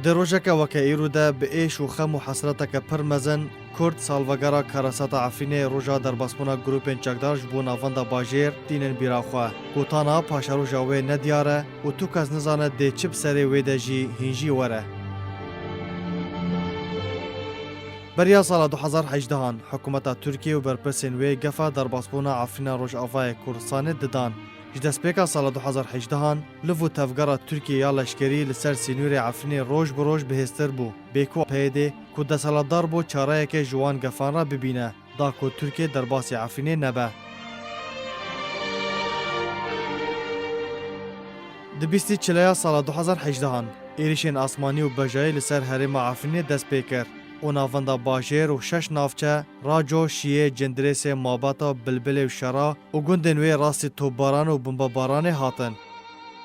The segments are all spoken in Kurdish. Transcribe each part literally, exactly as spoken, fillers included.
Di rojeke weke îro de bi êş û xem û hesreteke pir mezin, Kurd salvegera karesata Efrînê roja derbasbûna grûpên çekdar ji bo navenda bajêr tînin bîra xwe, ku ta niha paşeroja wê nediyar e û tu kes nizane dê çi bi serê wê de jî hîn jî were. Beriya sala du hezar hejdehan, hikûmeta Tirkiyê û berpirsên wê gefa derbasbûna Efrîna Rojavayê Kurdistanê didan. Ji destpêka sala du hezar hejdehan, liv û tevgera Tirkiyê ya leşkerî li ser sînorê Efrînê roj bi roj bihêztir bû. Bê ku P Y D, ku desthilatdar bû, çareyeke ji wan gefan re bibîne, da ku Tirkiye derbasî Efrînê nebe. Di bîstî çileya sala du hezar hejdehan, êrişên asmanî û bejayî li ser herêma Efrînê dest pê kir û navenda bajêr û şeş navçe, Raco, Şiyê, Cindirêsê, Mabata, Bilbilê û Şera û gundên wê rastî topbaran û bombebaranê hatin.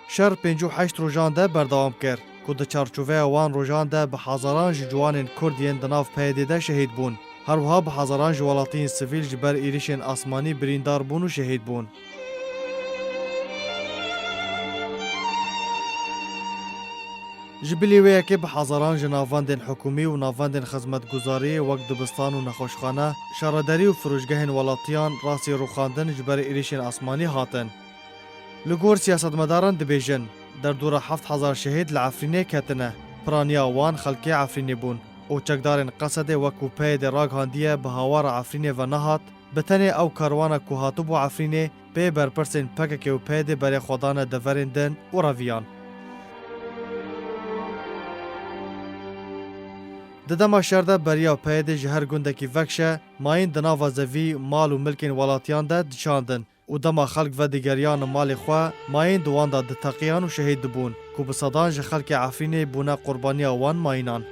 Şer pêncî û heşt rojan de berdewam kir, ku di çarçoveya wan rojan de bi hezaran ji ciwanên Kurd yên di nav P Y D de şehîd bûn. Her wiha bi hezaran ji welatiyên sivîl ji ber êrişên asmanî birîndar bûn û şehîd bûn. Ji bilî wê yekê bi hezaran ji navendên hikûmî û navendên xizmetguzariyê wek dibistan û nexweşxane, şaredarî û firûşgehên welatiyan rastî rûxandin ji ber êrişên asmanî hatin. Li gor siyasetmedaran dibêjin, derdora heft hezar şehîd li Efrînê ketine, piraniya wan xelkê Efrînê bûn û çekdarên Qesedê wekû P Y D ragihandiye bi hawara Efrînê ve nehat, bi tenê ew karwana ku hatibû Efrînê pê berpirsên P K K û P Y D berê xwe dane deverên din û reviyan. Di dema şer de beriya P Y D ji her gundekî vekşe, mayîn di nava zevî, mal û milkên welatiyan de diçandin û dema xelk vedigeriyan malê xwe, mayîn di wan de diteqiyan û şehîd dibûn, ku bi sedan ji xelkê Efrînê bûne qurbaniya wan mayînan.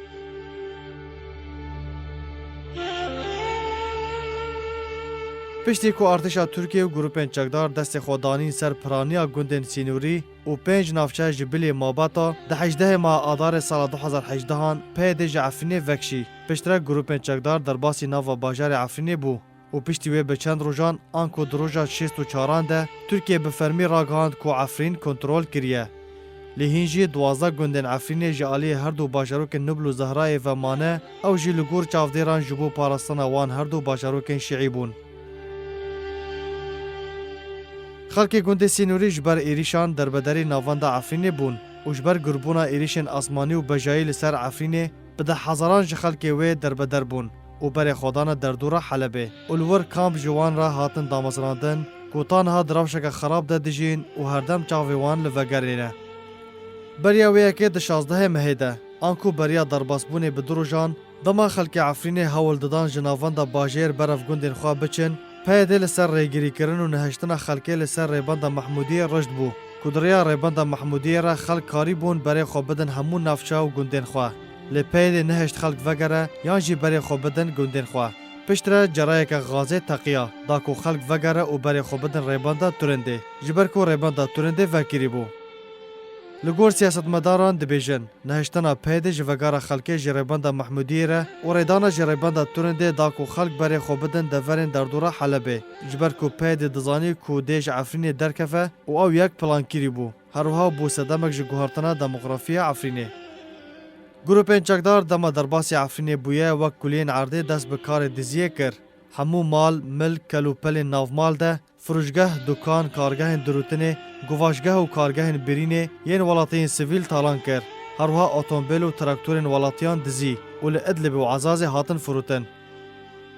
Piştî ku artêşa Tirkiyê û grûpên çekdar destê xwe danîn ser piraniya gundên sînorî û pênc navçe ji bilî Mabata, di hejdehê meha Adarê sala du hezar hejdehan P Y D ji Efrînê vekşî. Piştre grûpên çekdar derbasî nava bajarê Efrînê bû û piştî wê bi çend rojan, anku di roja şêst û çaran de Tirkiye bi fermî ragihand ku Efrîn kontrol kiriye. Lê hîn jî duwazdeh gundên Efrînê ji aliyê her du bajarokên Nubl û Zehrayê ve mane, ew jî li gor çavdêran ji bo parastina wan her du bajarokên şîî bûn. Xelkê gundê Sînorî ji ber êrîşan derbederî navenda Efrînê bûn û ji ber girbûna êrîşên asmanî û bejayî li ser Efrînê bi deh hezaran ji xelkê wê derbeder bûn û berê xwe dane derdora Helebê û li wir kamp ji wan re hatin damezrandin ku ta niha di rewşeke xerab de dijîn û herdem çavê wan li vegerê ne. Beriya wê yekê di şazdehê mehê de, anku beriya derbasbûnê bi du rojan, dema xelkê Efrînê hewl didan ji navenda bajêr berev gundên xwe biçin, P Y D li ser rêgirîkirin û nehiştina xelkê li ser rêbenda Mehmûdiyê rişt bû, ku di rêya rêbenda Mehmûdiyê re xelk karîbûn berê xwe bidin hemû navçe û gundên xwe. Lê P Y D nehişt xelk vegere yan jî berê xwe bidin gundên xwe. Piştre cerayeke gazê teqiya, da ku xelk vegere û berê xwe bidin rêbenda Turindê, ji ber ku rêbenda Turindê vekirî bû. Li gor siyasetmedaran dibêjin, nehiştina P Y D ji vegara xelkê ji rêbenda Mehmûdiyê re û rêdana ji rêbenda Turindê da ku xelk berê xwe bidin deverên derdora Helebê, ji ber ku P Y D dizanî ku dê ji Efrînê derkeve û ew yek plankirî bû. Her wiha bû sedemek ji guhertina demografiya Efrînê. Grûpên çekdar dema derbasî Efrînê bûye, wek kuliyên erdê dest bi karê diziyê kir. Hemû mal, milk, kelûpelên navmal de, firûşgeh, dukan, kargehên dirûtinê, guvaşgeh û kargehên birînê yên welatiyên sivîl talan kir. Her wiha otomobîl û traktorên welatiyan dizî û li Idlibê û Ezazê hatin firotin.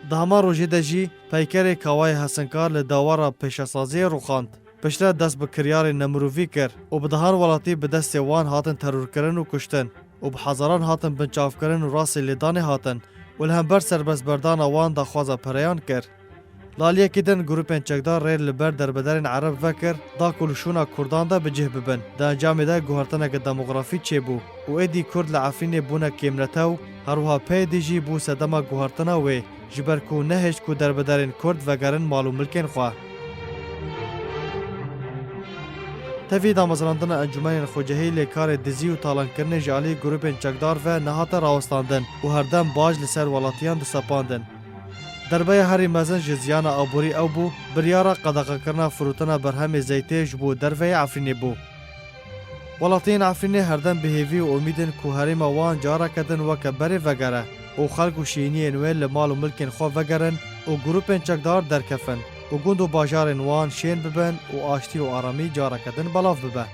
Di heman rojê de jî peykerê Kawayê Hesinkar li dewara pêşesaziyê rûxand. Piştre dest bi kiryarên nemirovî kir û bi dehan welatî bi destê wan hatin terorkirin û kuştin û bi hezaran hatin binçavkirin û rastî lêdanê hatin û li hember serbestberdana wan daxwaza pereyan kir. Li aliyekî din grûpên çekdar rê li ber derbederên Ereb vekir, da ku li şûna Kurdan de bi cih bibin. Di encamê de guhertineke demografî çêbû û êdî Kurd li Efrînê bûne kêmnetew, her wiha P Y D jî bû sedema guhertina wê, ji ber ku nehişt ku derbederên Kurd vegerin mal û milkên xwe. Tevî damezrandina encûmenên xwecihî lê karê dizî û talankirinê ji alî grûpên çekdar ve nehate rawestandin û herdem baş li ser welatiyan disepandin. Derbeya herî mezin ji ziyana aborî ew bû, biryara qedexekirina firotina berhemê zeytê ji bo derveyê Efrînê bû. Welatiyên Efrînê herdem bi hêvî û umîd in ku herêma wan careke din weke berê vegere û xelk û şîniyên wê li mal û milkên xwe vegerin û grûpên çekdar derkefin û gund û bajarên wan şên bibin û aştî û aramî careke din belav bibe.